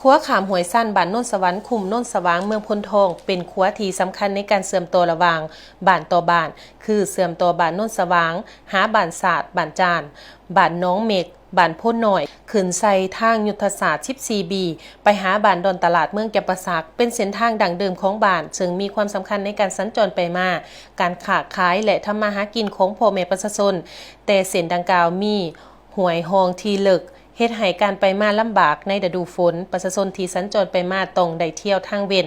ຂົວຂ້າມຫ້ວຍຊັນ ບ້ານໂນນສະຫວັນ ຄຸ້ມໂນນສະຫວ່າງ ເມືອງໂພນທອງ ເປັນຂົວທີ່ສຳຄັນໃນການເຊື່ອມຕໍ່ລະຫວ່າງບ້ານຕໍ່ບ້ານ ຄືເຊື່ອມຕໍ່ບ້ານໂນນສະຫວ່າງ ຫາບ້ານສາດ ບ້ານຈານ ບ້ານໜອງເມັກ ບ້ານໂພນນ້ອຍ ຂຶ້ນໃສ່ທາງຍຸດທະສາດສິບສີ່ບີ ໄປຫາບ້ານດອນຕະຫຼາດ ເມືອງຈຳປາສັກ ເປັນເສັ້ນທາງດັ້ງເດີມຂອງບ້ານ ເຊິ່ງມີຄວາມສຳຄັນໃນການສັນຈອນໄປມາ, ການຄ້າຂາຍ ແລະ ທຳມາຫາກິນຂອງພໍ່ແມ່ປະຊາຊົນ, ແຕ່ເສັ້ນດັ່ງກ່າວມີຫ້ວຍຮ່ອງທີ່ເລິກ, ເຮັດໃຫ້ການໄປມາລຳບາກໃນລະດູຝົນ, ປະຊາຊົນທີ່ສັນຈອນໄປມາຕ້ອງໄດ້ທ່ຽວທາງເວັ້ນ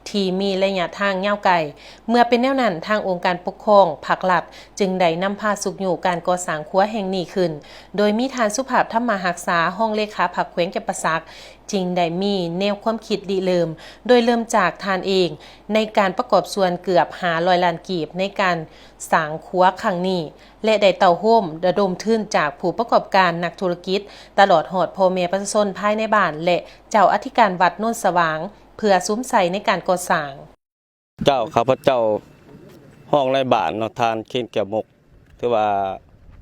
ທີ່ມີໄລຍະທາງຍາວໄກ. ເມື່ອເປັນແນວນັ້ນ, ທາງອົງການປົກຄອງພາກລັດຈຶ່ງໄດ້ນຳພາຊຸກຍູ້ການກໍ່ສ້າງຂົວແຫ່ງນີ້ຂຶ້ນ, ໂດຍມີທ່ານ ສຸພາບ ທຳມະຮັກສາ ຮອງເລຂາພັກແຂວງຈຳປາສັກ ຈຶ່ງໄດ້ມີແນວຄວາມຄິດລິເລີ່ມ, ໂດຍເລີ່ມຈາກທ່ານເອງ ໃນການປະກອບສ່ວນເກືອບຫ້າຮ້ອຍລ້ານກີບໃນການສ້າງຂົວຄັ້ງນີ້ ແລະ ໄດ້ເຕົ້າໂຮມລະດົມທຶນຈາກຜູ້ປະກອບການ, ນັກທຸລະກິດ, ຕະຫຼອດຮອດພໍ່ແມ່ປະຊາຊົນພາຍໃນບ້ານ ແລະ ເຈົ້າອະທິການວັດໂນນສະຫວ່າງ ເພື່ອສຸມໃສ່ໃນການກໍ່ສ້າງ. ເຈົ້າ ຂ້າພະເຈົ້າຮອງນາຍບ້ານເນາະ ທ່ານ ເຄນ ແກ້ວມົກ ຖືວ່າ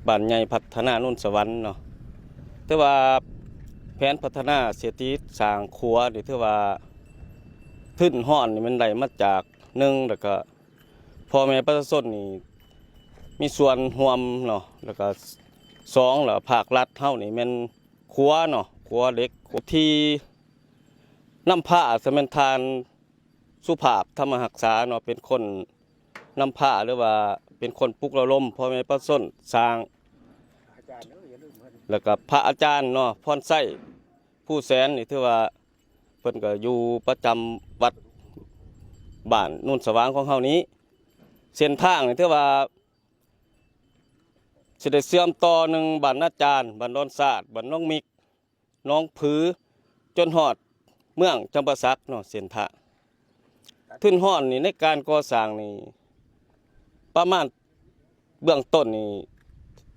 ບ້ານໃຫຍ່ພັດທະນາໂນນສະຫວັນເນາະ ຖືວ່າແຜນພັດທະນາເສດຖະກິດສ້າງຂົວນີ້ ຖືວ່າທຶນຮອນນີ້ແມ່ນໄດ້ມາຈາກ ໜຶ່ງ ແລ້ວກະພໍ່ແມ່ປະຊາຊົນນີ້ມີສ່ວນຮ່ວມເນາະ ແລ້ວກະ ສອງ ແລ້ວພາກລັດເຮົານີ້ແມ່ນຂົວເນາະ ຂົວເຫຼັກທີ່ນຳພາ ສະແມ່ນທ່ານ ສຸພາບ ທຳມະຮັກສາເນາະ ເປັນຄົນນຳພາ ຫຼືວ່າເປັນຄົນປຸກລະດົມພໍ່ແມ່ປະຊາຊົນສ້າງ ແລ້ວກະພະອາຈານເນາະ ພອນໄຊ ພູແສນ ນີ້ ຖືວ່າເພິ່ນກະຢູ່ປະຈຳວັດບ້ານໂນນສະຫວ່າງຂອງເຮົານີ້ ເສັ້ນທາງນີ້ຖືວ່າຊິໄດ້ເຊື່ອມຕໍ່ ໜຶ່ງ ບ້ານນາຈານ, ບ້ານດອນສາດ, ບ້ານໜອງມິກ, ໜອງຜື ຈົນຮອດເມືອງຈຳປາສັກເນາະ ເສັ້ນທາງ. ທຶນຮອນນີ້ໃນການກໍ່ສ້າງນີ້ ປະມານເບື້ອງຕົ້ນນີ້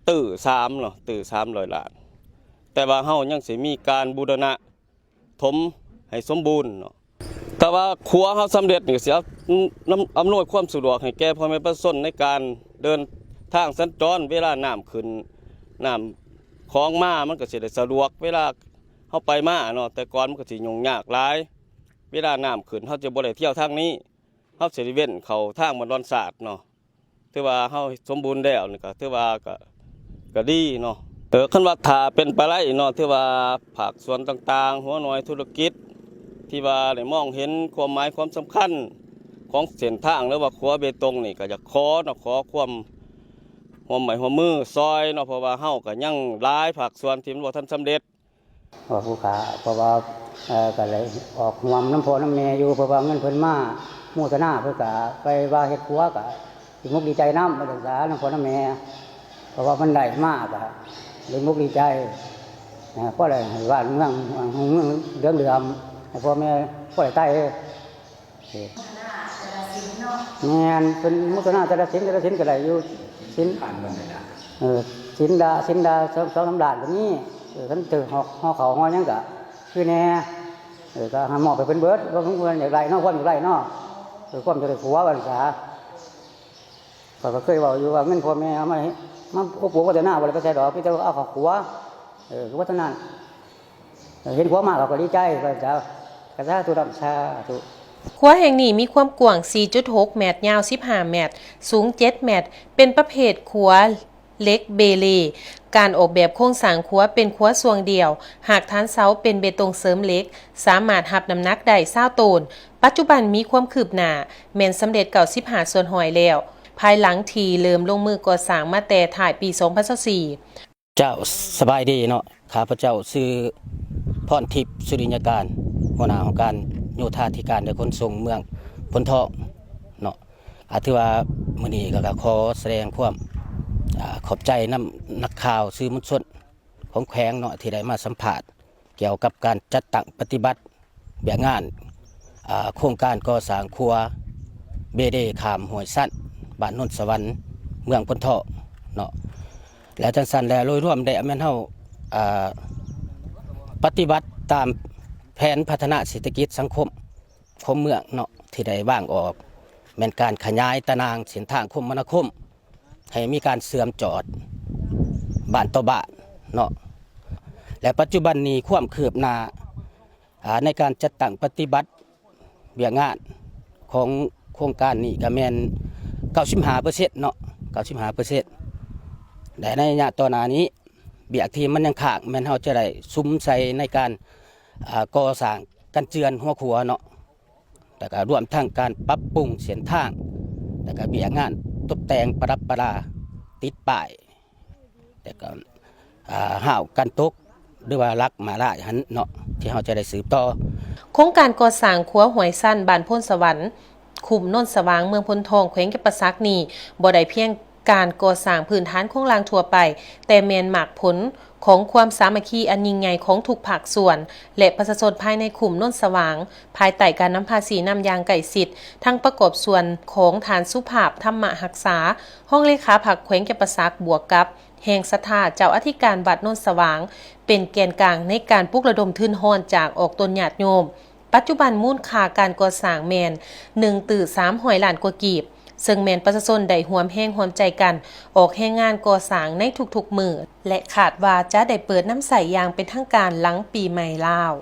ຕື້ສາມເນາະ ຕື້ສາມຮ້ອຍລ້ານ ແຕ່ວ່າເຮົາຍັງຊິມີການບູລະນະຖົມໃຫ້ສົມບູນເນາະ. ຖ້າວ່າຂົວເຮົາສຳເລັດນີ້ ຊິອຳ ອຳນວຍຄວາມສະດວກໃຫ້ແກ່ພໍ່ແມ່ປະຊາຊົນໃນການເດີນທາງສັນຈອນ ເວລານ້ຳຂຶ້ນ ນ້ຳຂອງມາ ມັນກໍຊິໄດ້ສະດວກເວລາເຮົາໄປມາເນາະ ແຕ່ກ່ອນມັນກໍຊິຫຍຸ້ງຍາກຫຼາຍ ເວລານ້ຳຂຶ້ນເຮົາຈະບໍ່ໄດ້ທ່ຽວທາງນີ້ ເຮົາຊິໄດ້ເວັ້ນເຂົ້າທາງບ້ານດອນສາດເນາະ. ຖືວ່າເຮົາສົມບູນແລ້ວນີ້ກໍຖືວ່າກໍ ກໍດີເນາະ. ເອີ ຄັນວ່າຖ້າເປັນໄປໄດ້ເນາະ ຖືວ່າພາກສ່ວນຕ່າງໆ ຫົວໜ່ວຍທຸລະກິດ ທີ່ວ່າໄດ້ມອງເຫັນຄວາມໝາຍຄວາມສຳຄັນຂອງເສັ້ນທາງ ຫຼືວ່າຂົວເບຕົງນີ້ ກໍຢາກຂໍເນາະ ຂໍຄວາມຮ່ວມໄມ້ຮ່ວມມືຊ່ອຍເນາະ ເພາະວ່າເຮົາກໍຍັງຫຼາຍພາກສ່ວນທີ່ມັນບໍ່ທັນສຳເລັດ. ວ່າຜູ້ຂ້າ ເພາະວ່າ ເອີ ກໍໄດ້ອອກຮ່ວມນຳພໍ່ນຳແມ່ຢູ່ ເພາະວ່າເງິນເພິ່ນມາໂມທະນາ ເພິ່ນກໍໄປວ່າເຮັດຄົວ ກໍດີມຸກດີໃຈນຳ ວ່າຈັ່ງຊັ້ນ ນຳພໍ່ນຳແມ່ ເພາະວ່າມັນໄດ້ມາ ກໍດີມຸກດີໃຈ ເອີ ພໍໄດ້ໃຫ້ບ້ານເມືອງຮຸ່ງເຮືອງເຫຼືອມໆ ໃຫ້ພໍ່ແມ່ພໍໄດ້ໄຕ່. ແມ່ນ ເພິ່ນໂມທະນາແຕ່ລະສິນ ແຕ່ລະສິນກໍໄດ້ຢູ່ສິນ ເອີ ສິນລະ ສິນລະສອງ ສອງສາມລ້ານກໍມີ ເອີ ຄັນຖືກຫໍ່ເຂົ້າຫໍ່ຫຍັງກໍຄືແດ່ ເອີ ກໍໃຫ້ມອບໃຫ້ເພິ່ນເບິດ ວ່າເພິ່ນຢາກໄດ້ເນາະ ຄວາມຢາກໄດ້ເນາະ ເອີ ຄວາມຢາກໄດ້ຜົວວ່າຊັ້ນສາ. ຂ້ອຍກໍເຄີຍເວົ້າຢູ່ວ່າເງິນພໍ່ແມ່ເອົາມາ ມາອຸປະໂພກວັດທະນາບໍ່ໄດ້ໄປໃສດອກ ມີແຕ່ວ່າເອົາເຂົ້າຄົວ ເອີ ຄືວ່າເທົ່ານັ້ນ ເຫັນຜົວມາເຂົາກໍດີໃຈ ວ່າຊັ້ນສາ ກໍສາທຸນຳ ສາທຸ. ຂົວແຫ່ງນີ້ມີຄວາມກວ້າງສີ່ຈຸດຫົກແມັດ, ຍາວສິບຫ້າແມັດ, ສູງເຈັດແມັດ, ເປັນປະເພດຂົວເຫຼັກເບເລ. ການອອກແບບໂຄງສ້າງຂົວເປັນຂົວຊ່ວງດຽວ, ຮາກຖານເສົາເປັນເບຕົງເສີມເຫຼັກ, ສາມາດຮັບນ້ຳໜັກໄດ້ຊາວໂຕນ. ປັດຈຸບັນມີຄວາມຄືບໜ້າ, ແມ່ນສຳເລັດເກົ້າສິບຫ້າສ່ວນຮ້ອຍແລ້ວ, ພາຍຫຼັງທີ່ເລີ່ມລົງມືກໍ່ສ້າງມາແຕ່ທ້າຍປີສອງພັນຊາວສີ່. ເຈົ້າ ສະບາຍດີເນາະ, ຂ້າພະເຈົ້າຊື່ ພອນທິບ ສຸລິຍະການ ຫົວໜ້າຫ້ອງການໂຍທາທິການ ແລະ ຂົນສົ່ງເມືອງໂພນທອງເນາະ. ອາ ຖືວ່າມື້ນີ້ກໍ ກໍຂໍສະແດງຄວາມ ອາ ຂອບໃຈນຳນັກຂ່າວສື່ມວນຊົນຂອງແຂວງເນາະ ທີ່ໄດ້ມາສຳພາດກ່ຽວກັບການຈັດຕັ້ງປະຕິບັດ ວຽກງານ ອາ ໂຄງການກໍ່ສ້າງຂົວເບເລຂ້າມຫ້ວຍຊັນ ບ້ານໂນນສະຫວັນ ເມືອງໂພນທອງເນາະ. ແລະ ຈັ່ງຊັ້ນແລ້ວ ໂດຍລວມແລ້ວແມ່ນເຮົາ ອາ ປະຕິບັດຕາມແຜນພັດທະນາເສດຖະກິດສັງຄົມຂອງເມືອງເນາະ ທີ່ໄດ້ວາງອອກ ແມ່ນການຂະຫຍາຍຕາໜ່າງເສັ້ນທາງຄົມມະນາຄົມ ໃຫ້ມີການເຊື່ອມຈອດບ້ານຕໍ່ບ້ານເນາະ. ແລະ ປັດຈຸບັນນີ້ຄວາມຄືບໜ້າ ອ່າ ໃນການຈັດຕັ້ງປະຕິບັດວຽກງານຂອງໂຄງການນີ້ກະແມ່ນເກົ້າສິບຫ້າເປີເຊັນເນາະ ເກົ້າສິບຫ້າເປີເຊັນ ແລະ ໃນໄລຍະຕໍ່ໜ້ານີ້ ວຽກທີ່ມັນຍັງຄ້າງແມ່ນເຮົາຈະໄດ້ສຸມໃສ່ໃນການ ອ່າ ກໍ່ສ້າງກັນເຈື່ອນຫົວຂົວເນາະ ແລ້ວກະລວມທັງການປັບປຸງເສັ້ນທາງ ແລ້ວກະວຽກງານຕົບແຕ່ງປະດັບປະດາ ຕິດປ້າຍ ແລ້ວກະ ອ່າ ຮາວກັນຕົກ ຫຼືວ່າຫຼັກມ້າລາຍຫັ້ນເນາະ ທີ່ເຮົາຈະໄດ້ສືບຕໍ່. ໂຄງການກໍ່ສ້າງຂົວຫ້ວຍຊັນ ບ້ານໂພນສະຫວັນ ຄຸ້ມໂນນສະຫວ່າງ ເມືອງໂພນທອງ ແຂວງຈຳປາສັກນີ້ ບໍ່ໄດ້ພຽງການກໍ່ສ້າງພື້ນຖານໂຄງລ່າງທົ່ວໄປ ແຕ່ແມ່ນໝາກຜົນຂອງຄວາມສາມັກຄີອັນຍິ່ງໃຫຍ່ຂອງທຸກພາກສ່ວນ ແລະ ປະຊາຊົນພາຍໃນຄຸ້ມໂນນສະຫວ່າງ ພາຍໃຕ້ການນຳພາຊີ້ນຳຢ່າງໃກ້ຊິດ ທັງປະກອບສ່ວນຂອງທ່ານ ສຸພາບ ທຳມະຮັກສາ ຮອງເລຂາພັກແຂວງຈຳປາສັກ ບວກກັບແຮງສັດທາເຈົ້າອະທິການວັດໂນນສະຫວ່າງ ເປັນແກນກາງໃນການປຸກລະດົມທຶນຮອນຈາກອອກຕົນຍາດໂຍມ. ປັດຈຸບັນມູນຄ່າການກໍ່ສ້າງແມ່ນໜຶ່ງຕື້ສາມຮ້ອຍລ້ານກວ່າກີບ, ເຊິ່ງແມ່ນປະຊາຊົນໄດ້ຮ່ວມແຮງຮ່ວມໃຈກັນອອກແຮງງານກໍ່ສ້າງໃນທຸກໆມື້ ແລະ ຄາດວ່າຈະໄດ້ເປີດນຳໃຊ້ຢ່າງເປັນທາງການຫຼັງປີໃໝ່ລາວ.